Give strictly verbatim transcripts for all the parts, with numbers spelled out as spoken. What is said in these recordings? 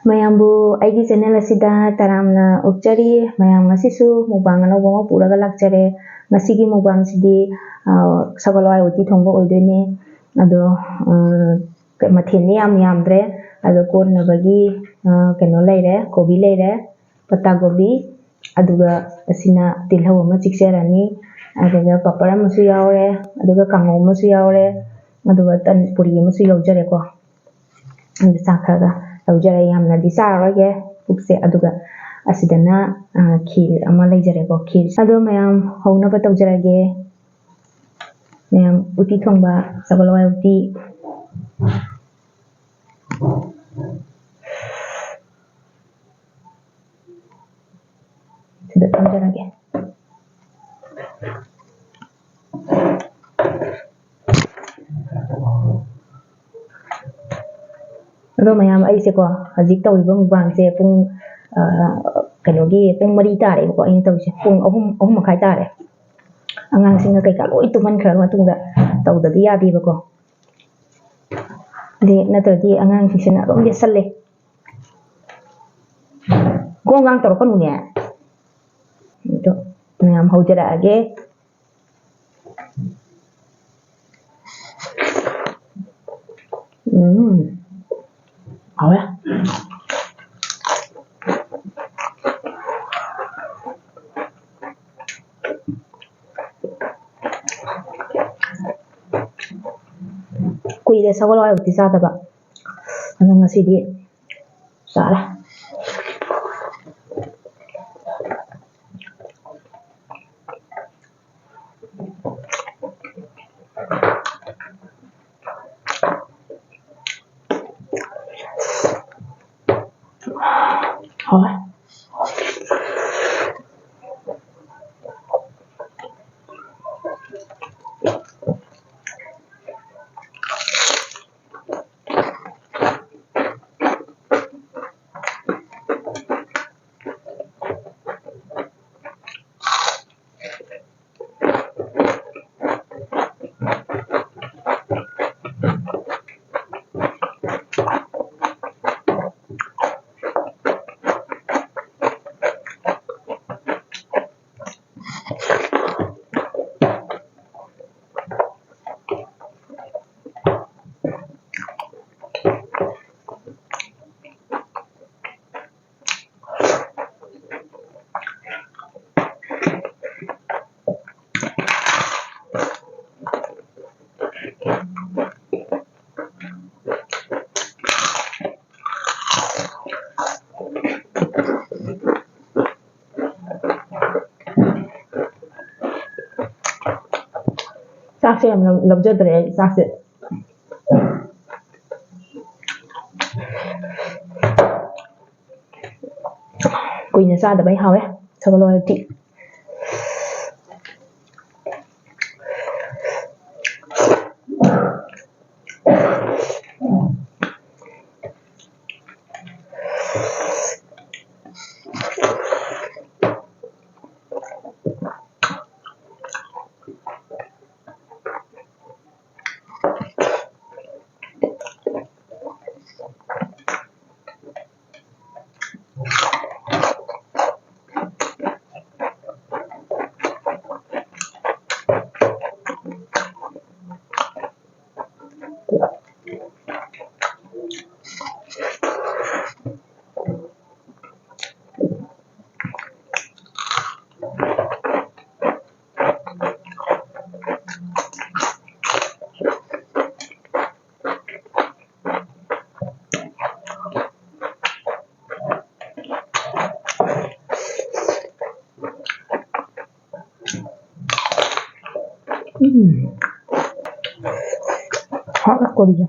ꯃꯌꯥꯝꯕꯨ ꯑꯩꯒꯤ channel ꯑꯁꯤꯗ ꯇꯔꯥꯝꯅ ꯑꯣꯛꯆꯔꯤ꯫ ꯃꯌꯥꯝ ꯉꯁꯤꯁꯨ mukbang ꯑꯅꯧꯕ ꯑꯃ ꯄꯨꯔꯒ ꯂꯥꯛꯆꯔꯦ꯫ ꯉꯁꯤꯒꯤ mukbangꯁꯤꯗꯤ, ꯑ, ꯁꯒꯣꯜ ꯍꯋꯥꯏ ꯎꯇꯤ ꯊꯣꯡꯕ ꯑꯣꯏꯗꯣꯏꯅꯦ꯫ ꯑꯗꯣ, ꯑ, ꯃꯊꯦꯜꯗꯤ ꯌꯥꯝ ꯌꯥꯝꯗ꯭ꯔꯦ꯫ ꯑꯗꯣ ꯀꯣꯟꯅꯕꯒꯤ, ꯑ, ꯀꯩꯅꯣ ꯂꯩꯔꯦ, ꯀꯣꯕꯤ ꯂꯩꯔꯦ, ꯄꯇꯥ ꯀꯣꯕꯤ, ꯑꯗꯨꯒ ꯑꯁꯤꯅ ꯇꯤꯜꯍꯧ ꯑꯃ ꯆꯤꯛꯆꯔꯅꯤ, ꯑꯗꯨꯒ ꯄꯥꯄꯔ ꯑꯃꯁꯨ ꯌꯥꯎꯔꯦ, ꯑꯗꯨꯒ ꯀꯥꯡꯉꯧ ꯑꯃꯁꯨ ꯌꯥꯎꯔꯦ, ꯑꯗꯨꯒ ꯇꯟ ꯄꯨꯔꯤ ꯑꯃꯁꯨ ꯌꯥꯎꯖꯔꯦꯀꯣ꯫ ꯑꯗꯨ ꯆꯥꯛ ꯈꯔꯒ ꯂꯧꯖꯔꯦ, ꯌꯥꯝꯅꯗꯤ ꯆꯥꯔꯔꯣꯏꯒꯦ ꯄꯨꯛꯁꯦ꯫ ꯑꯗꯨꯒ ꯑꯁꯤꯗꯅ, ꯑ, ꯈꯤꯔ ꯑꯃ ꯂꯩꯖꯔꯦꯀꯣ, ꯈꯤꯔ꯫ ꯑꯗꯣ ꯃꯌꯥꯝ ꯍꯧꯅꯕ ꯇꯧꯖꯔꯒꯦ꯫ ꯃꯌꯥꯝ ꯎꯇꯤ ꯊꯣꯡꯕ, ꯁꯒꯣꯜ ꯍꯋꯥꯏ ꯎꯇꯤ꯫ ꯁꯤꯗ ꯊꯝꯖꯔꯒꯦ꯫ ꯑꯗꯣ ꯃꯌꯥꯝ, ꯑꯩꯁꯦꯀꯣ, ꯍꯧꯖꯤꯛ ꯇꯧꯔꯤꯕ mukbangꯁꯦ ꯄꯨꯡ, ꯑ, ꯀꯩꯅꯣꯒꯤ ꯄꯨꯡ ꯃꯔꯤ ꯇꯥꯔꯦꯕꯀꯣ ꯑꯩꯅ ꯇꯧꯔꯤꯁꯦ꯫ ꯄꯨꯡ ꯑꯍꯨꯝ, ꯑꯍꯨꯝ ꯃꯈꯥꯏ ꯇꯥꯔꯦ꯫ ꯑꯉꯥꯡꯁꯤꯡꯅ ꯀꯩꯀꯥ ꯂꯣꯏ ꯇꯨꯝꯍꯟꯈ꯭ꯔꯕ ꯃꯇꯨꯡꯗ ꯇꯧꯗꯗꯤ ꯌꯥꯗꯦꯕꯀꯣ꯫ ꯑꯗꯩ ꯅꯠꯇ꯭ꯔꯗꯤ ꯑꯉꯥꯡꯁꯤꯡꯁꯤꯅ ꯑꯗꯨꯝ ꯌꯦꯠꯁꯜꯂꯦ꯫ ꯒꯣꯡ ꯒꯥꯡ ꯇꯧꯔꯛꯀꯅꯨꯅꯦ꯫ ꯑꯗꯣ ꯃꯌꯥꯝ ꯍꯧꯖꯔꯛꯑꯒꯦ꯫ ꯎꯝ꯫ ꯍꯥꯎꯔꯦ꯫ ꯀꯨꯏꯔꯦ ꯁꯒꯣꯜ ꯍꯋꯥꯏ ꯎꯇꯤ ꯆꯥꯗꯕ꯫ ꯑꯗꯣ ꯉꯁꯤꯗꯤ ꯆꯥꯔꯦ꯫ ꯍꯥꯎꯋꯦ꯫ ꯆꯥꯛꯁꯦ ꯌꯥꯝ ꯂꯧ-, ꯂꯧꯖꯗ꯭ꯔꯦ ꯑꯩ ꯆꯥꯛꯁꯦ꯫ ꯀꯨꯏꯅ ꯆꯥꯗꯕꯩ ꯍꯥꯎꯋꯦ ꯁꯒꯣꯜ ꯍꯋꯥꯏ ꯎꯇꯤ꯫ ꯎꯝ꯫ ꯍꯥꯎꯔꯦ ꯀꯣꯕꯤꯁꯦ꯫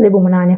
ꯂꯩꯕꯨꯡ ꯃꯅꯥꯅꯦ꯫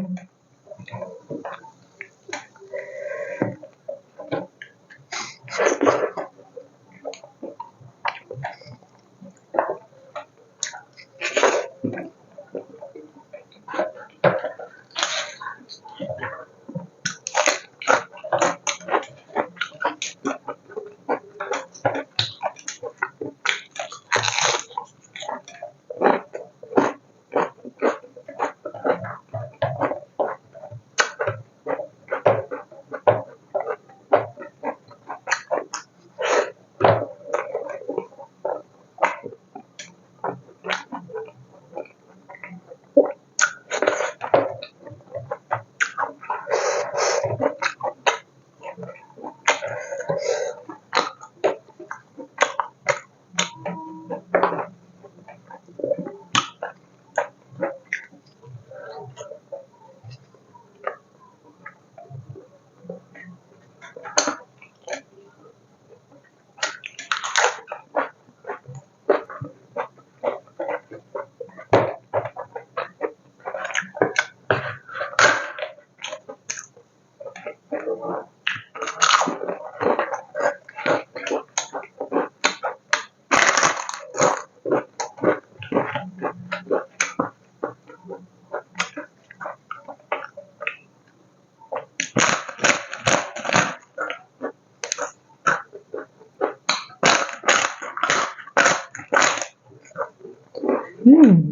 ꯎꯝ꯫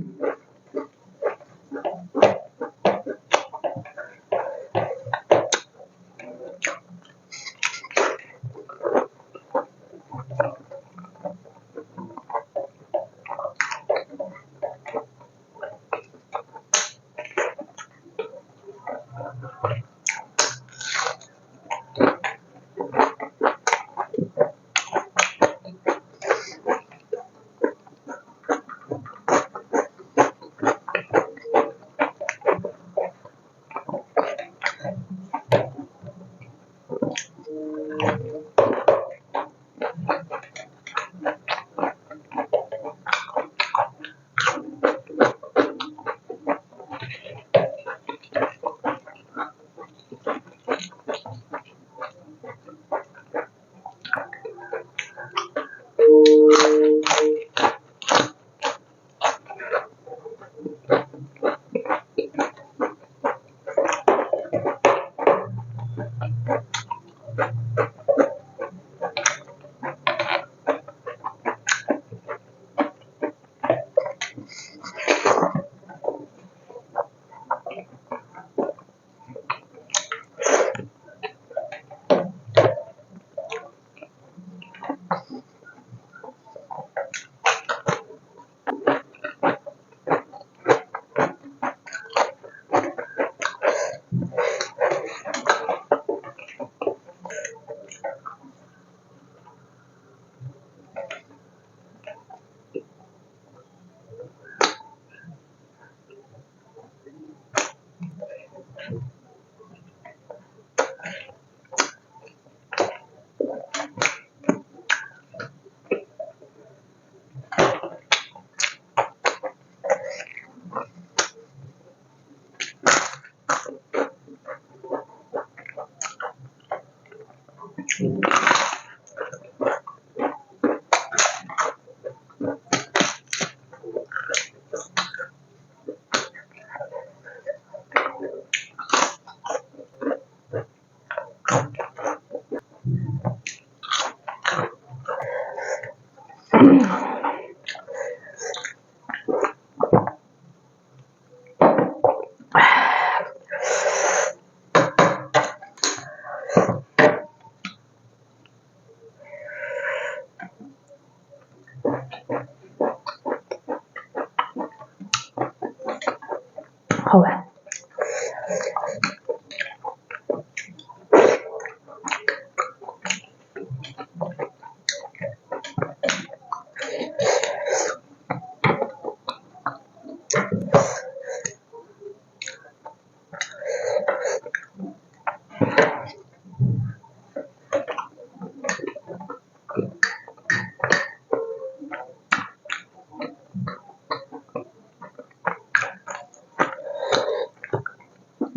ꯍꯧꯋꯦ꯫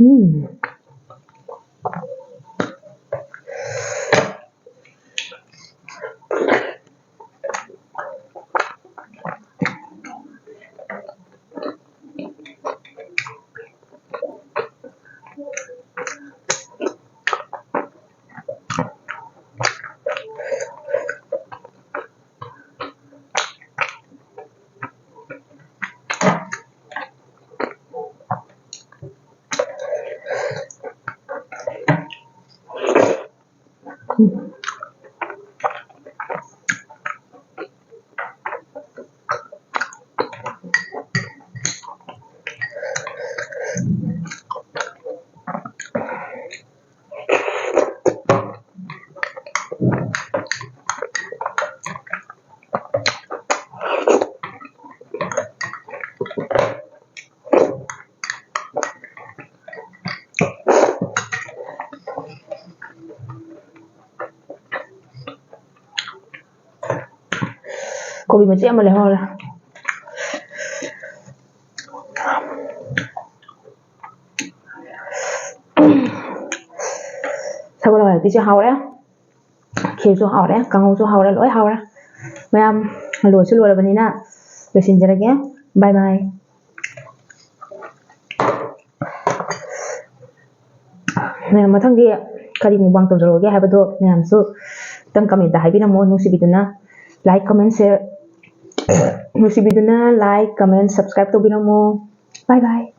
ꯎꯝ꯫ ꯀꯣꯕꯤ ꯃꯆꯦꯠ ꯑꯃ ꯂꯩꯍꯧꯔꯦ꯫ ꯁꯒꯣꯜ ꯍꯋꯥꯏ ꯎꯇꯤꯁꯦ ꯍꯥꯎꯔꯦ, ꯈꯦꯔꯁꯨ ꯍꯥꯎꯔꯦ, ꯀꯥꯡꯍꯧꯁꯨ ꯍꯥꯎꯔꯦ, ꯂꯣꯏ ꯍꯥꯎꯔꯦ꯫ ꯃꯌꯥꯝ, ꯂꯣꯏꯁꯨ ꯂꯣꯏꯔꯕꯅꯤꯅ ꯂꯣꯏꯁꯤꯟꯖꯔꯒꯦ꯫ Bye bye꯫ ꯃꯌꯥꯝ, ꯃꯊꯪꯗꯤ ꯀꯔꯤ mukbang ꯇꯧꯖꯔꯛꯑꯣꯒꯦ ꯍꯥꯏꯕꯗꯣ ꯃꯌꯥꯝꯁꯨ ꯈꯤꯇꯪ comment ꯍꯥꯏꯕꯤꯔꯝꯃꯣ꯫ ꯅꯨꯡꯁꯤꯕꯤꯗꯨꯅ like, comment, share, ꯅꯨꯡꯁꯤꯕꯤꯗꯨꯅ like, comment, subscribe ꯇꯧꯕꯤꯔꯝꯃꯣ꯫ Bye bye꯫